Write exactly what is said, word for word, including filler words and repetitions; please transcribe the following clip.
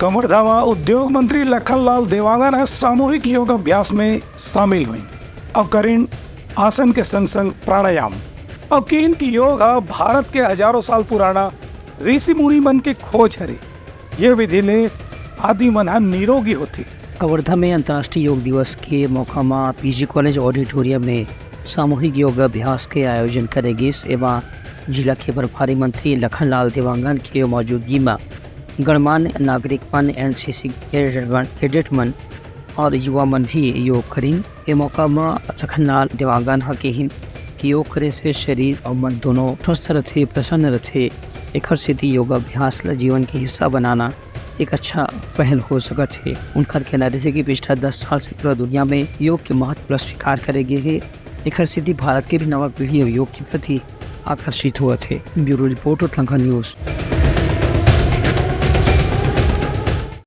कवर्धा म उद्योग मंत्री लखनलाल देवांगन ह सामूहिक योगाभ्यास में शामिल हुई अउ करिन आसन के संग संग प्राणायाम। अउ किहिन कि योग ह भारत के हजारों साल पुराना ऋषि मुनि मन के खोज हरे। ये विधि ले आदमी मन ह निरोगी होथे। कवर्धा में अंतर्राष्ट्रीय योग दिवस के मौका म पीजी कॉलेज ऑडिटोरियम में सामूहिक योगाभ्यास के आयोजन करे गिस। एमा जिला के प्रभारी मंत्री लखनलाल देवांगन के मौजूदगी म गणमान्य नागरिक मन, एनसीसी कैडेट मन, कैडेट मन और युवा मन भी योग करिन। ए मौका म लखनलाल देवांगन ह कहिन कि योग करे से शरीर और मन दोनों स्वस्थ रथे, प्रसन्न रथे। एखर सेती योगाभ्यास ल जीवन के हिस्सा बनाना एक अच्छा पहल हो सकत हे। उनकर कहना रहिसे कि पिछला दस साल से पूरा दुनिया में योग के महत्व ल स्वीकार करे गे हे। एखर सेती भारत के भी नवा पीढ़ी अब योग के प्रति आकर्षित होवत हे। Bureau report, Uttarakhand news.